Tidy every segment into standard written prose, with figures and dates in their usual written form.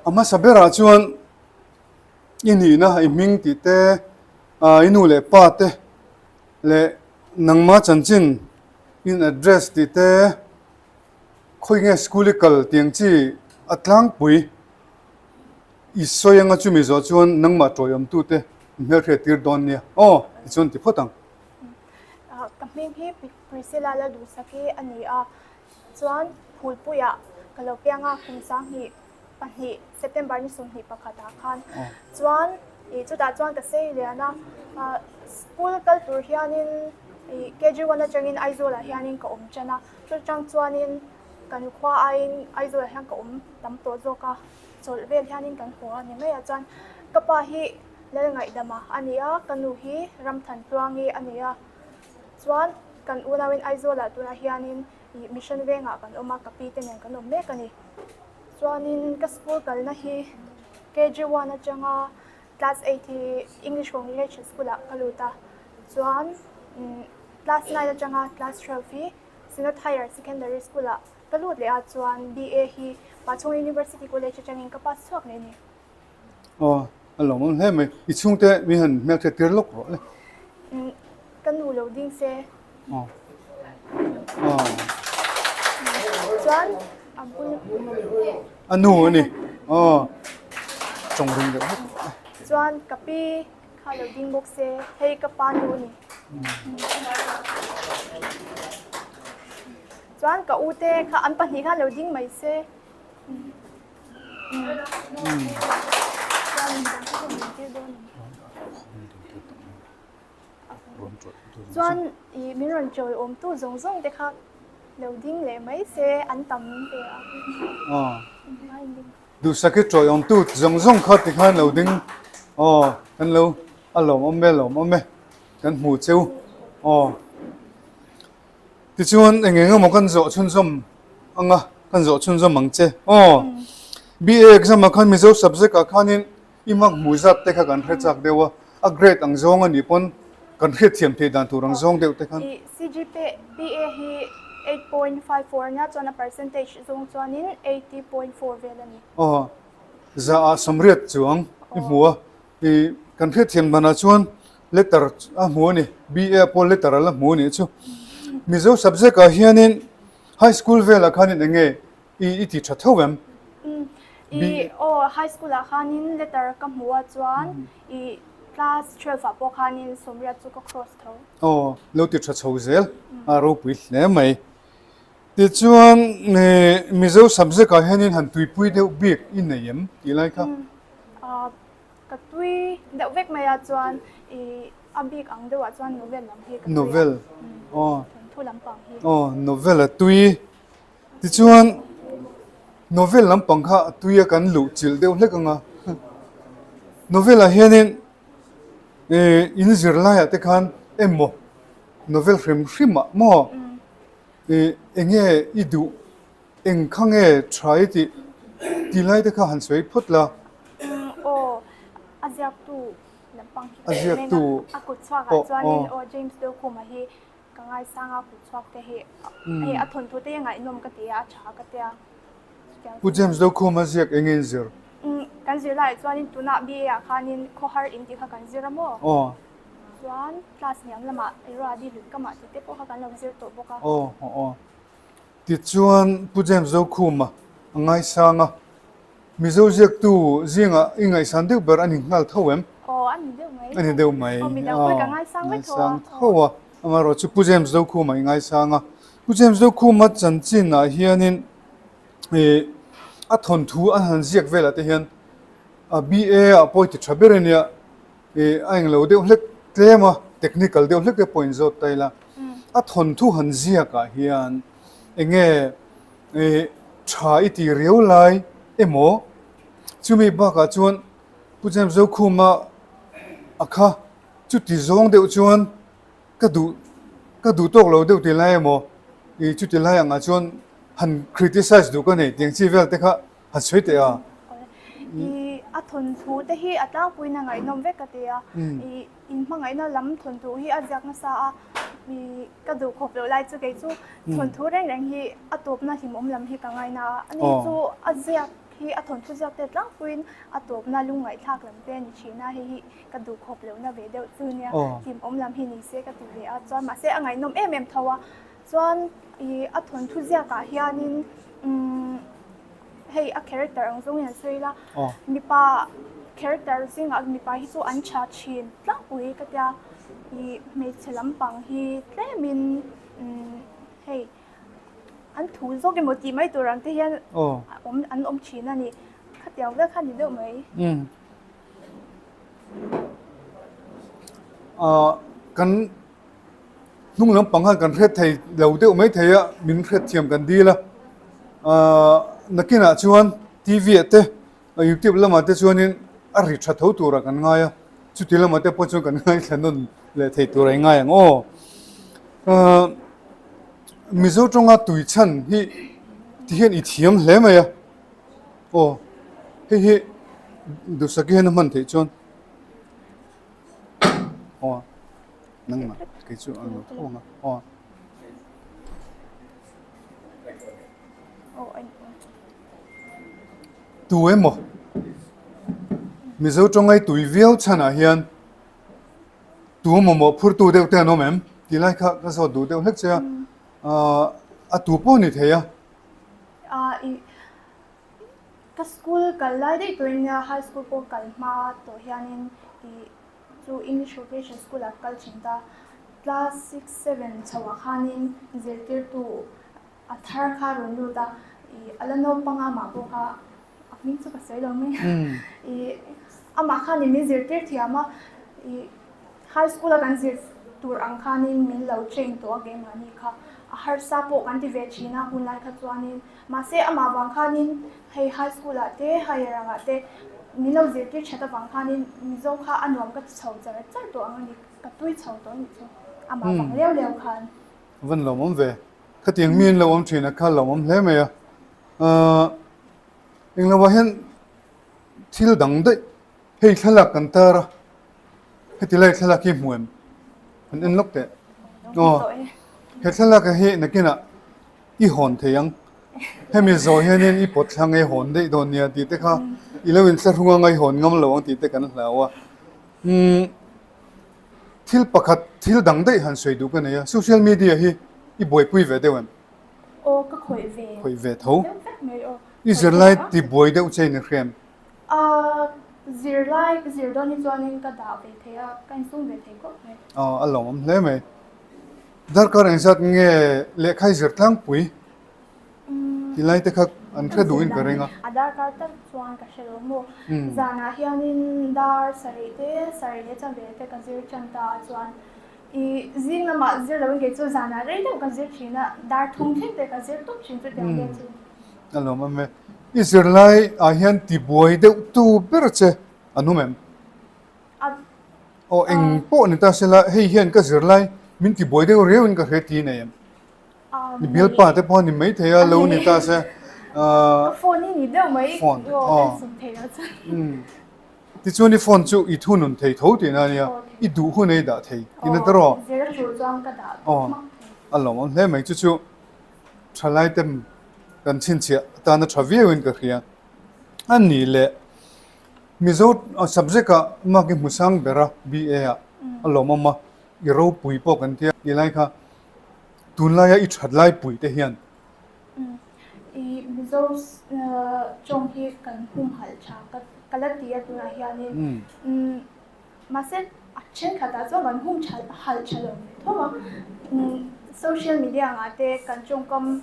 A hmasa berah chuan i nihna i hming tih te, i nu leh pa te leh nangma chanchin in address tih te, khawi nge school i kal tih ang chi a tlangpui i sawi anga chumi zawh chuan nangmah tawiawmtute i hmelhriat tir dawn nia aw tichuan ti phawt ang. Ka hming hi Priscilla Lalduhsaki a ni a, chuan Phulpuiah ka lo piang a, kum 22 September ni 21 ah khan chuan ih chutah chuan ka sei lian a, school kal tur hianin ih KG one atangin Aizawl ah hianin ka awm tan a, chutang chuanin kan khua aiin Aizawl ah hian ka awm tam tawh zawk a, chawlh vel hianin kan haw a ni mai a, chuan ka pa hi Lalngaihdama a ni a, ka nu hi Ramthantluangi a ni a, chuan kan unauin Aizawlah tunah hianin ih Mission vengah kan awm a, ka pi te nen kan awm mek a ni. Chuanin ka school kalna hi KG one atanga class eight hi English Congregation School ah ka lut a, chuan class nine atanga class 12 hi Synod Higher Secondary School ah ka lut leh a, chuan BA hi Pachhung University College atangin ka pass chhuak leh a ni. Aw, a lawmawm hle mai. I chhungte min han hmelhriat tir lawk rawh le. Ka nu lo ding se. Aw. Aw. Chuan a bul. A nu a ni. Aw. Tawng ring deuh hlek rawh le. Chuan ka pi kha lo ding bawk se. Hei ka pa nu a ni. Chuan ka u te kha an pahnih khan lo ding mai se. Chuan i min rawn chawi awm tu zawng zawng te kha lo ding leh mai se an tam ve a. Duhsaki chawi awm tu zawng zawng kha tikhan lo ding aw kan lo a lawmawm e lawmawm e kan hmu cheu aw. Tichuan eng eng emaw kan zawh chhunzawm ang a, kan zawh chhunzawm ang che. Aw, BA exam ah khan Mizo subject ah khanin i mark hmuh zat te kha kan hre chak deuh a, a grade ang zawng a nih pawn kan hriatthiam theih dan tur ang zawng deuh te khan. I CGPA hi 8.54 ania chuan a percentage zawng chuanin 80.4 vel a ni. Aw, za ah 80 chuang i hmu a, I kan hriatthiam danah chuan letter a hmu a ni, BA pawh letter a la hmu a nih chu. Mizo subject ah hianin high school velah khanin eng nge i i ti tha tho em? I aw high school ah khanin letter ka hmu a chuan i class 12 ah pawh khanin 80 chu ka cross tho. Aw lo ti tha chho zel a ropui hle mai. Tichuan Mizo subject ah hianin han tuipui deuh bik i nei em tih lai kha? Ka tui deuh vek mai a chuan i a bik ang deuh ah chuan novel lam hi ka tui a. Novel aw. Thawnthu lampang hi. Aw novel a tui. Tichuan novel lampang kha a tui a kan luh chilh deuh hlek ang a. Novel ah hianin in zir laiah te khan emaw novel hrim hrim ah maw eng nge i duh Eng kha nge tha i tih ti lai te kha han sawi phawt la. Aw, a ziaktu lampang hi ka ziaktu a kut chhuak ah chuanin aw James Dokhuma hi ka ngaisang a kut chhuak te hi hei a thawnthu te hi ngaihnawm ka ti a a tha ka tia. Pu James Dokhuma ziak eng nge in zir? Kan zir laiah chuanin tunah BA ah khanin khawhar in tih kha kan zir a maw? Aw. Chuan class hniam lamah Eroadi Lutkama tih te pawh kha kan lo zir tawh bawk a. Aw aw. Tichuan, Pu James Zokhuma a ngaisang a, Mizo ziaktu zingah i ngaihsan deuh ber a ni nghal tho em? Aw, a ni deuh mai. A ni deuh mai. Aw, midang pawh ka ngaisang vek tho a. Ngaisang tho a. Amaherawh chu Pu James Zokhuma i ngaisang a. Pu James Zokhuma chanchinah hianin ih a thawnthu an han ziak velah te hian a BA ah pawh i ti tha ber a nia. Ih a englo deuh hlek tlem a, technical deuh hlek te pawh in zawt ta ila, a thawnthu han ziak ah hian eng nge ih tha i ti riau lai emaw chumi bakah chuan Pu James Zokhuma a kha chuti zawng deuh chuan ka duh ka duh tawk lo deuh ti lai emaw ih chuti lai angah chuan han criticize duh ka nei tiang chi vel te kha Han sawi teh a. I a thawnthu te hi a tlangpuiin a ngaihnawm vek ka ti a. I inhmangaihna lam thawnthu hi a ziak nasa a. I ka duh khawp loh lai chu kei chu thawnthu reng reng hi a tawpna hlimawm lam hi ka ngaina a. Ani chu a ziak. hi a thawnthu ziak te tlangpuiin a tawpna lungngaihthlak lam te a ni thin a, hei hi ka duhkhawp lohna ve deuh chu nia, hlimawm lam hi ni se ka ti ve a, chuan mahse a ngaihnawm em em tho a, chuan ih a thawnthu ziakah hianin umm hei a character ang zawngin an sawi ila, mipa character zingah mipa hi chu an tha thin tlangpui ka tia, ih hmeichhe lampang hi tlemin umm hei. An thu zawk emaw tih mai tur ang te hian awm an awm thin a ni. Khatiang vel kha ni deuh mai. Kan hnung lampang khan kan hret thei lo deuh mai thei a, min hret thiam kan dil a. Nakinah chuan TV ah te YouTube lamah te chuanin a ri tha tho turah kan ngai a, chuti lamah te pawh chuan kan ngaithla nawn leh thei tur a i ngai ang aw. Mizo tawnga tui chhan hi ti hian i thiam hle mai a, aw hei hi duhsaki hian a hman theih chuan aw nangmah kei chu a lo tho ang a aw. Tu emaw Mizo tawngai tui viau chhanah hian tu mamawh phurtu deuh te an awm em tih lai kha ka zawt duh deuh hlek che a, a tu pawh a ni thei a. Ka school kal lai daih turin nia high school pawh kal hma tawh hianin ih chu English Vocation School ah ka kal thin ta, class six seven chhoah khanin zirtirtu A thar kha rawn lut a, ih a la naupang a amah pawh kha a hming chu ka sawi lo mai a, ih amah khanin min zirtir thiam a, ih high school a kan zir tur ang khanin min lo train tawh a keimahni kha a harsa pawh kan ti ve thin a hunlai kha chuanin mahse amah vang khanin hei high school ah te higher angah te min lo zirtir that avang khanin Mizo kha a nuam ka ti chho char char tawh ang a ni ka tui chho tawh a nih chu amah vang leu leu khan. Van lawmawm ve. Khatiang mi an lo awm thin a kha lo awm hle mai a. Ahh englo ah hian thil dang daih hei thlalak kan tar a, heti lai thlalak hi hmu em? Han en lawk teh. Aw he thlalak ah hi nakinah i hawn thei ang. Hemi zawh hianin i pawt thla ngei hawn daih dawn nia tih te kha i lo inthlahrung anga i hawn ngam lo ang tih te kan hlau a. Umm. Thil pakhat, thil dang daih han sawi duh ka nei a, social media hi i buaipui ve deuh em? Aw, ka khawih ve. Khawih ve tho. Deuh vek mai aw. I zirlai ti buai deuh che in i hria em? Aaa, zirlai ka zir dawn hi chuanin ka dah ve thei a, ka insum ve thei khawp mai. Aw, a lawmawm hle mai. Darkar engzat nge lehkha i zir tlangpui? Ti lai te kha an hre duhin ka ring a. A darkar tak chuan ka hre lo maw. Zanah hianin dar sarih te, sarih leh chanve te ka zir tan ta a chuan i zing lamah zir loin kei chu zanah rei deuh ka zir thin a, dar thum thleng te ka zir tawp thin chutiang vel chu. A lawm awm e. I zirlai ah hian tibuai deuh tu ber che an awm em? Aw eng pawh ni ta sela hei hian ka zirlai min tibuai deuh riauin ka hre ti nei em? I bialpa te pawh a ni mai thei a, lo ni ta se. Ka phone hi ni deuh mai. Phone. Aw, ka insum thei lo chuan. Tichuan i phone chu i thunun thei tho tihna a nia, i duh hun ei dah thei tihna ta rawh. Zir a tul chuan ka dah tawp hmak thei. A lawmawm hle mai chu chu thalai te kan chhinchhiah atana tha viauin ka hria. A nih leh Mizo subject ah mark i hmu sang ber a BA ah a lawmawm a, i ropui pawh kan tia tih lai kha. Tunlaia i that lai pui te hian. I Mizo tawng hi kan humhalh tha ka la ti a tunah hianin mahse a thenkhatah chuan kan hum halh tha lo ve tho a. Social media angah te kan tawngkam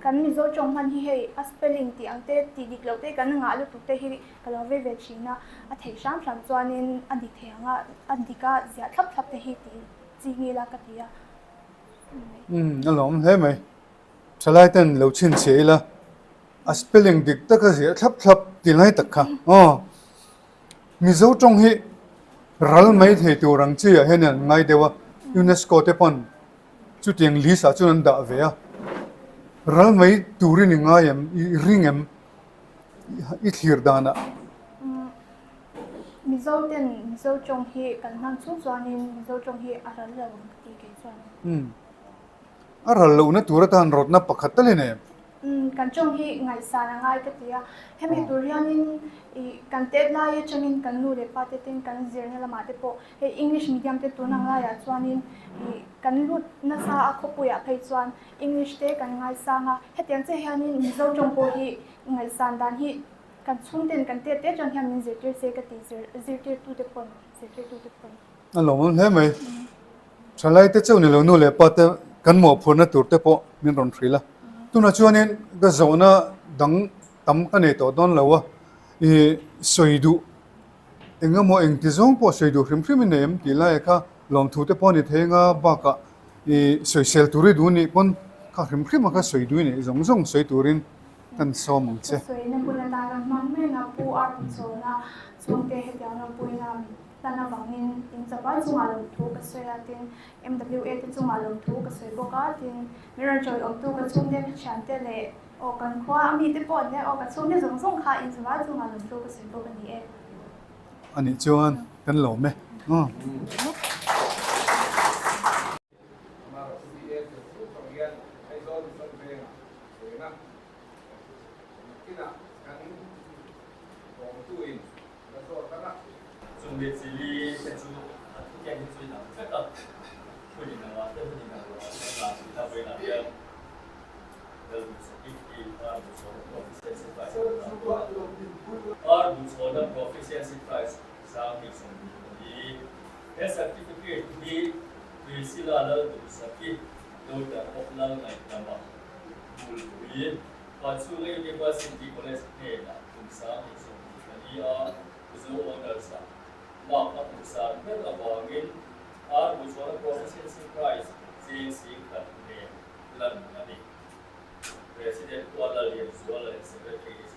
kan Mizo tawng hman hi hei a spelling tih ang te tih dik loh te kan ngah lutuk te hi ka lo ve ve thin a. A theih hram hram chuanin a dik thei ang a, a dik a ziah thlap thlap te hi tih chi nge la ka ti a. Umm a lawm hle mai. Thalai ten lo chhinchhiah ila a spelling dik taka ziah thlap thlap ti lai tak kha aw. Mizo tawng hi ral mai thei tur ang chi ah hian an ngai deuh a, UNESCO te pawn chutiang list ah chuan an dah ve a. Ral mai turin i ngai em, i ring em i thlir danah. Mizo ten Mizo tawng hi kan hmang chhung chuanin Mizo tawng hi a ral lo ang ka ti kei chuan. Umm. A ral lohna tur atan rawtna pakhat tal i nei em? Umm kan tawng hi ngaihsan a ngai ka ti a, hemi tur hianin ih kan tet lai atangin kan nu leh pa te ten kan zirna lamah te pawh hei English medium te tun ang laiah chuanin ih kan lut nasa a khawpuiah phei chuan English te kan ngaisang a, hetiang chiah hianin Mizo tawng pawh hi ngaihsan dan hi kan chhungten kan tet te atang hian min zirtir se ka ti zir zirtirtute pawn zirtirtute pawn. A lawmawm hle mai. Thalaite chauh ni lo nu leh pa te kan mawhphurhna tur te pawh min rawn hrilh a. Tunah chuanin ka zawhna dang tam ka nei tawh dawn lo a, ih sawi duh eng emaw engti zawng pawh sawi duh hrim hrim i nei em tih laiah kha lawmthu te pawh a ni thei anga bakah ih sawisel tur i duh nih pawn kha hrim hrim a kha sawi duh i neih zawng zawng sawi turin kan sawm ang che. Ka sawina hun atana hmang mek a Pu Arpuchawna chhungte hetiang rawmpuina Hlan avangin in chawpai chungah lo thu ka sawi a, tin MWA te chungah lo thu ka sawi bawk a, tin min rawn chawi awmtu ka chhungte ka thiante leh aw kan khua a mite pawh an nia aw ka chhungte zawng zawng kha in chawpai chungah lo thu ka sawi bawk a ni e. A nih chuan kan lawm e. Chung leh chili te chu a thu keng hi chu inang vek a, hmun inangah te hmun inang lohah te kan lah thin a, vawiinah hian Lalduhsaki hi Ar Buchhawna Proficiency Prize a hmu ta a. Ar Buchhawna Proficiency Prize 2024. He certificate hi Priscilla Lalduhsaki daughter of Lalngaihdama Bulpui Pachhunga University College hnenah kum 2024 a Mizo Honours ah mark a hmuh san ber avangin Ar Buchhawna Proficiency Prize cheng 10,000 nen lan a ni. President Kuala Lianzuala leh Secretary.